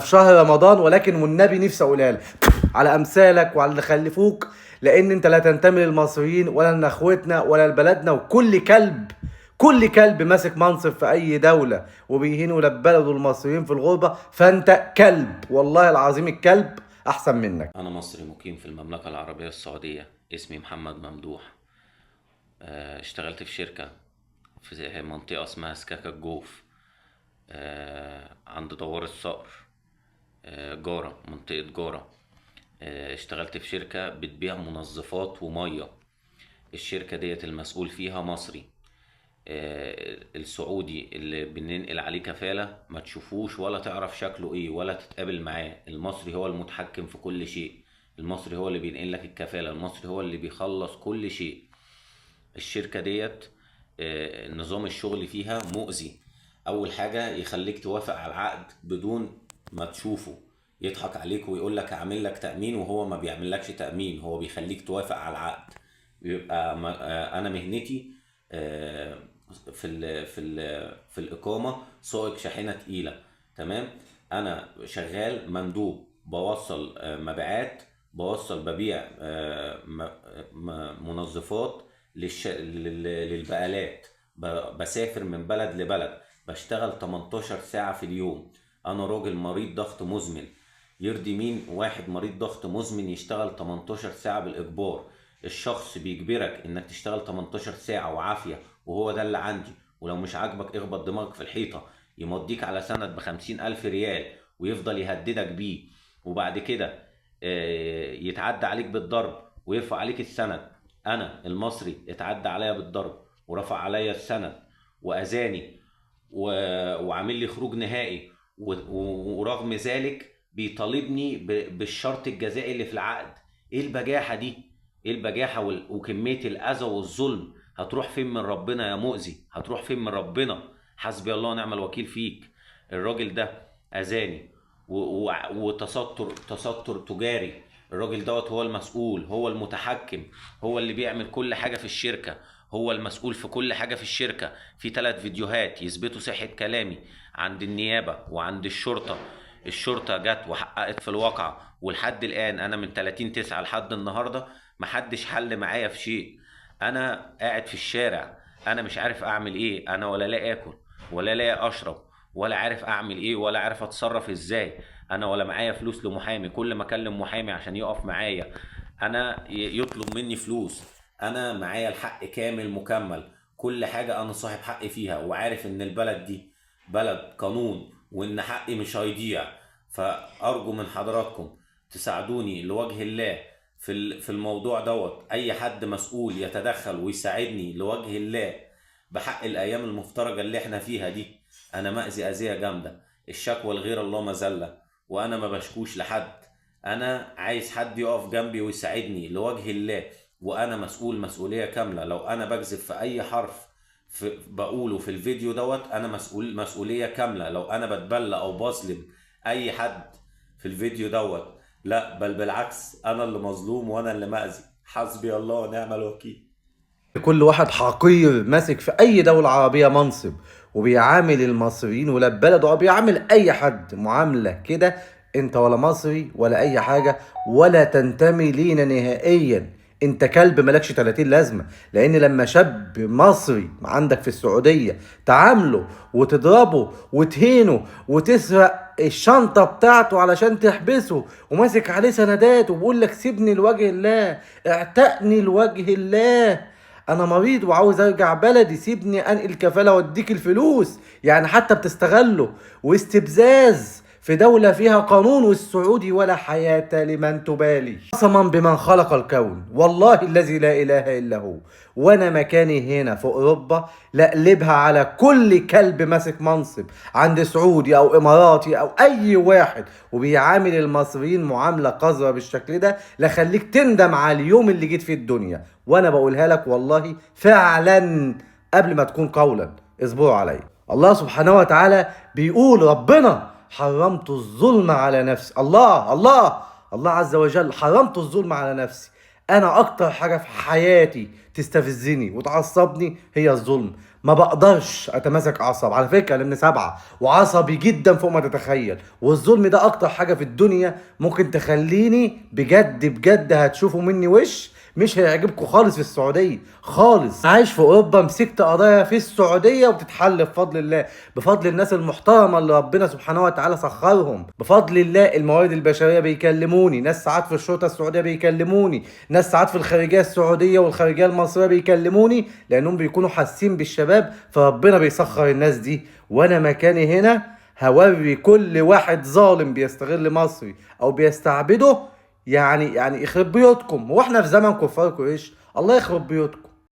في شهر رمضان، ولكن والنبي نفسي اقولها لك على امثالك وعلى اللي خلفوك، لان انت لا تنتمي للمصريين ولا لنخوتنا ولا لبلدنا. وكل كلب، كل كلب ماسك منصب في اي دولة وبيهين ولاد بلده المصريين في الغربة، فانت كلب، والله العظيم الكلب احسن منك. أنا مصري مقيم في المملكة العربية السعودية، اسمي محمد ممدوح. اشتغلت في شركة في منطقة اسمها سكاكا الجوف، عند دوار الصقر، جارة، منطقة جارة. اشتغلت في شركة بتبيع منظفات ومية. الشركة ديت المسؤول فيها مصري. السعودي اللي بننقل عليه كفالة ما تشوفوش ولا تعرف شكله ايه ولا تتقابل معاه. المصري هو المتحكم في كل شيء، المصري هو اللي بينقل لك الكفالة، المصري هو اللي بيخلص كل شيء. الشركة ديت نظام الشغل فيها مؤذي. اول حاجة يخليك توافق على العقد بدون ما تشوفه، يضحك عليك ويقول لك هعمل لك تأمين وهو ما بيعملكش تأمين، هو بيخليك توافق على العقد. بيبقى انا مهنتي آه، في الإقامة سائق شاحنة تقيلة، تمام. انا شغال مندوب، بوصل مبيعات، بوصل ببيع منظفات للبقالات. بسافر من بلد لبلد، بشتغل 18 ساعة في اليوم. انا راجل مريض ضغط مزمن. يرضي مين واحد مريض ضغط مزمن يشتغل 18 ساعة بالإجبار؟ الشخص بيجبرك انك تشتغل 18 ساعة وعافية، وهو ده اللي عندي، ولو مش عاجبك اخبط دماغك في الحيطة. يمضيك على سند ب50,000 ريال ويفضل يهددك بيه، وبعد كده يتعدى عليك بالضرب ويرفع عليك السند. انا المصري اتعدى عليا بالضرب ورفع عليا السند واذاني وعامل لي خروج نهائي، ورغم ذلك بيطالبني بالشرط الجزائي اللي في العقد. ايه البجاحة دي؟ ايه البجاحة وكمية الأذى والظلم؟ هتروح فين من ربنا يا مؤذي؟ هتروح فين من ربنا؟ حسبي الله ونعم الوكيل فيك. الراجل ده أذاني وتستر، تستر تجاري. الراجل دوت هو المسؤول، هو المتحكم، هو اللي بيعمل كل حاجة في الشركة، هو المسؤول في كل حاجة في الشركة. في 3 فيديوهات يثبتوا صحة كلامي عند النيابة وعند الشرطة. الشرطة جت وحققت في الواقعة، ولحد الآن أنا من 30/9 لحد النهاردة محدش حل معايا في شيء. أنا قاعد في الشارع، أنا مش عارف أعمل إيه، أنا ولا لاقي آكل ولا لاقي أشرب ولا عارف أعمل إيه ولا عارف أتصرف إزاي. أنا ولا معايا فلوس لمحامي، كل ما أكلم محامي عشان يقف معايا أنا يطلب مني فلوس. أنا معايا الحق كامل مكمل، كل حاجة أنا صاحب حق فيها، وعارف إن البلد دي بلد قانون وإن حقي مش هيضيع. فأرجو من حضراتكم تساعدوني لوجه الله في الموضوع دوت. أي حد مسؤول يتدخل ويساعدني لوجه الله بحق الأيام المفترجة اللي احنا فيها دي. أنا مأذي أذية جامدة، الشكوى لغير الله مذلة، وأنا ما بشكوش لحد. أنا عايز حد يقف جنبي ويساعدني لوجه الله، وأنا مسؤول مسؤولية كاملة. لو أنا بكذب في أي حرف بقوله في الفيديو دوت، أنا مسؤول مسؤولية كاملة. لو أنا بتبلى أو بظلم أي حد في الفيديو دوت، لا بل بالعكس، أنا اللي مظلوم وأنا اللي مأذي. حسبي الله ونعم الوكيل. كل واحد حقير ماسك في اي دولة عربية منصب وبيعامل المصريين ولا بلده او بيعامل اي حد معاملة كده، انت ولا مصري ولا اي حاجة ولا تنتمي لينا نهائيا. انت كلب مالكش 30 لازمة. لان لما شاب مصري عندك في السعودية تعامله وتضربه وتهينه وتسرق الشنطة بتاعته علشان تحبسه وماسك عليه سندات وبيقول لك سيبني لوجه الله، اعتقني لوجه الله، انا مريض وعاوز ارجع بلدي، سيبني انقل كفالة واديك الفلوس. حتى بتستغله واستبزاز في دولة فيها قانون، والسعودي ولا حياة لمن تبالي. قسما بمن خلق الكون، والله الذي لا إله إلا هو، وأنا مكاني هنا في أوروبا لأقلبها على كل كلب ماسك منصب عند سعودي أو إماراتي أو أي واحد وبيعامل المصريين معاملة قذرة بالشكل ده، لخليك تندم على اليوم اللي جيت فيه الدنيا. وأنا بقولها لك والله فعلا قبل ما تكون قولا، اصبروا عليا. الله سبحانه وتعالى بيقول ربنا حرمت الظلم على نفسي. الله الله الله عز وجل، حرمت الظلم على نفسي. أنا أكتر حاجة في حياتي تستفزني وتعصبني هي الظلم. ما بقدرش اتماسك اعصاب. على فكرة انا من 7 وعصبي جدا فوق ما تتخيل، والظلم ده اكتر حاجة في الدنيا ممكن تخليني بجد بجد هتشوفوا مني وش مش هيعجبكم خالص في السعودية خالص. عايش في اوروبا، مسكت قضايا في السعودية وبتتحل بفضل الله، بفضل الناس المحترمة اللي ربنا سبحانه وتعالى سخرهم، بفضل الله الموارد البشرية بيكلموني، ناس ساعات في الشرطة السعودية بيكلموني، ناس ساعات في الخارجية السعودية والخارجية المصرية بيكلموني، لانهم بيكونوا حاسين بالشباب، فربنا بيسخر الناس دي. وانا مكاني هنا هوري كل واحد ظالم بيستغل مصري او بيستعبده، يعني يخرب بيوتكم. هو احنا في زمن كفار قريش؟ الله يخرب بيوتكم.